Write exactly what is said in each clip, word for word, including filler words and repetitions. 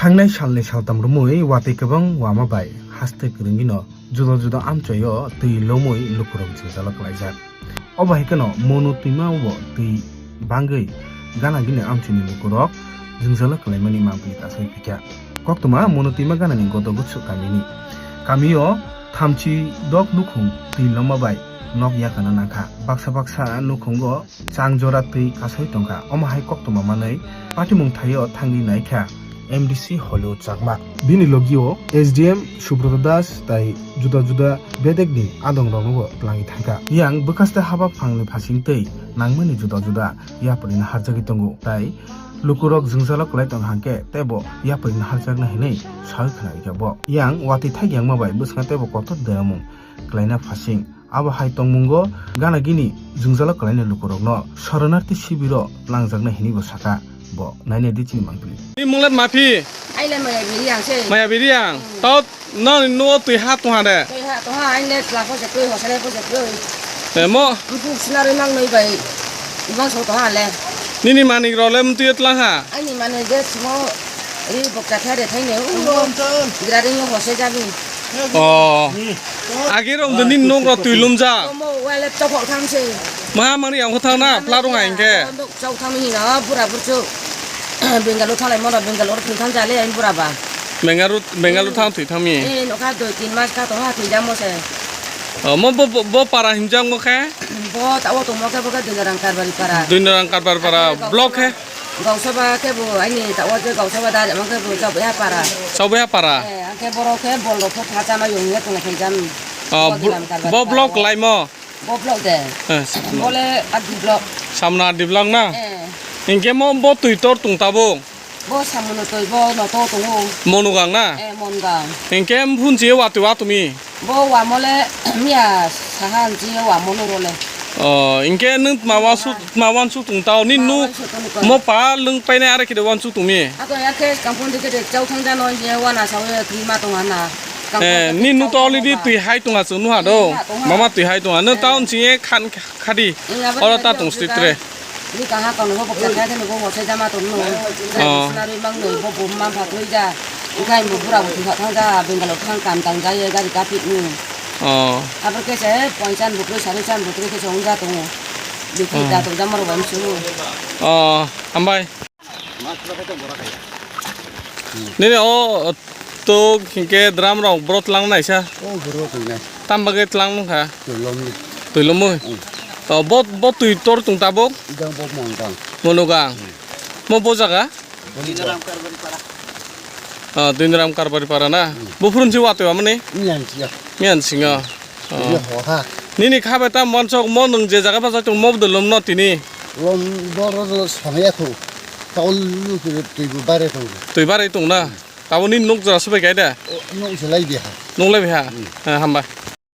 Thangnai salni saltam romwi watwi kwbang wama bai haste kwrwngwino juda juda amchoio twi lomwi lukurok jwngjalo kwlaijak. Obo hai kheno Monu twima bo twi bangwi gana gini amchoini lukurok jwngjalo kwlaimani mangpili kasai phikha. Koktwma Monu twima ganani Godoguchu kamini. Kamio thamchi dok nukhung twi loma bai nok yakana nangkha. Baksa baksa nukhungo chang jora twi kasai tongkha. Omo hai koktwma manwi patimung thaio thangwi naikha M D C Hollywood Chakma. Bini logio S D M Subrata Das tai juda juda bedekni adongrokno bo twlangwi thangkha. Yang bwkhaste haba phangni phasing tei nangmani juda juda yapri naharjagwi tongo. Tai lukurok jwngjalo kwlai tong hangkhe teibo yapri naharjakna hinwi sawi khna rikha bo. Yang watwi thaigyangma bai bwskango teibo kotor deramung kwlaina phasing. Abo hai tongmungo gana gini jwngjalo kwlaini lukurokno soronarti sibiro twlangjaknai hinwi bo sakha bo. Nainai di chini mangpili. Ni munglet maphi? Aile maya biri ang se. Maya biri ang. Hmm. Tao nani nuo twi ha tongha de? Twi ha tongha, aile tla pose twi, hosele pose twi. Emo? Bukung sinari mang noi bai. Ibang so tongha le. Nini manik role mtwi tlang ha? Ani mane je simo ri bokta thare thaine. Ulo. Grari ngo hose jani. Oh. Agi rong dini nok ro twi lumja. Omo wale tokok thang se. Maha mani ang thang na, pla rong aing ke. Chau thang ni na, bura burchu. Bengal o thalai mora, Bengal o thwi thang jale, aing bura ba. Bengal o, Bengal o thang thwi thang mi. Eh, nokha doi tin mas ka to ha thwi jamo se. Oh, mo bo, bo, bo para himjak mo khe? Bo ta o to mo khe, bo khe Dwinarang Karbari para. Dwinarang Karbari para, block khe? Gausaba khe bo, aini ta o je Gausaba da, mo khe bo Chaubeha para. Chaubeha para? Eh, ang khe borok khe bol rok khe pha chama yong ye tong khe jam. Oh, bo bo, Dwinarang Karbari bo para block o. Lai mo? Bo block de. Eh, Bole R D block. Samna R D block na? Eh. Hinkhe mo bo twi tor tong tabuk? Bo samuno twi bo no to tongo. Monugang na? Eh, Mongang. Hinkhe phunchi watwi watumi? Bo wamole miya saha anchi wamo no role. Oh, hinkhe nwng tma wansu, tma wansu tong tao ni nu mo pa lwng painai are kide wansu tumi? Ako ya khe kampun dikhe de chau thang jano je wana sawe kri ma tong ana. Eh, ni nu to already twi hai tong ha chwng nuha do. Mama twi hai tong ha. Nwng town sing e khan khadi. Oro ta tong street re. Ni kaha kono bo boksa kaya de nugo ngose jama tong no. Oh. Missionary mang no bo bo ma pha thoi ja. Ukai mo bura bo thang ja Bangalore thang kam tang ja ye gari ka pik ni. Oh. Abor ke se ponchan bukri sari chan bukri ke song ja tongo. Bikhi ta to jamaro ban su. Oh, hambai. Nini o tok hinkhe drum rok boro tlang naisa. O boro tong nai. Tam bagwi tlang nung kha? Twi lomni. Twi lomo? Hmm. To bo, bo twi tor tong tabuk? Idang bo Mongang. Monogang. Hmm. Mo bo jaga? Bo ni bo. Ah, Dwiniram Karbari para na? Hmm. Bo phurun si watwi amani? Miyan siya. Miyan singo. Ini Oh. Hoha. Nini kha bai tam wansok mo nwng je jaga bachai tong mo bwdw lom no tini? Lom boro sonaya kho. Tol twi bo bare tong. Twi bare tong na? Tabo nini nuk jora subai kai da? O, nuk se lai biha. Nuk lai biha? Hmm. Eh, hambai.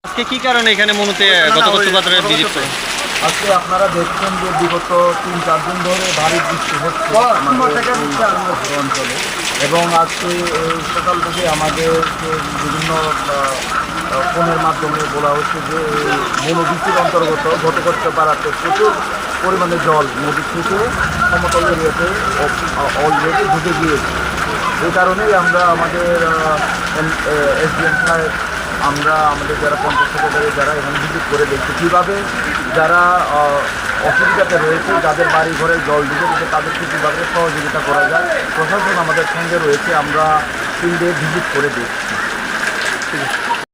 আজকে কি কারণে এখানে মনুতে গতকাল সুবাদরে ভিজিট করে? আজকে আপনারা দেখছেন যে বিগত তিন চার দিন ধরে ভারী বৃষ্টি হচ্ছে আমাদের এই অঞ্চলে। এবং আজকে এই সকাল থেকে আমাদেরকে বিভিন্ন, আহ, আহ, ফোনের মাধ্যমে বলা হচ্ছে যে এই মনোবৃত্তির অন্তর্গত ঘটকচ্ছ পাড়াতে প্রচুর পরিমাণে জল নদী থেকে সমতল এরিয়াতে অ-, আহ, অলরেডি ঢুকে গিয়েছে। এই কারণেই আমরা আমাদের, আহ, এম-, এ, এসডিএম সাহেব, আমরা আমাদের যারা পঞ্চায়েত সেক্রেটারি, যারা এখানে ভিজিট করে দেখছি কীভাবে যারা, আহ, অসুবিধাতে রয়েছে, যাদের বাড়ি ঘরে জল ঢুকে গেছে, তাদেরকে কীভাবে সহযোগিতা করা যায়। প্রশাসন আমাদের সঙ্গে রয়েছে, আমরা ফিল্ডে ভিজিট করে দেখছি।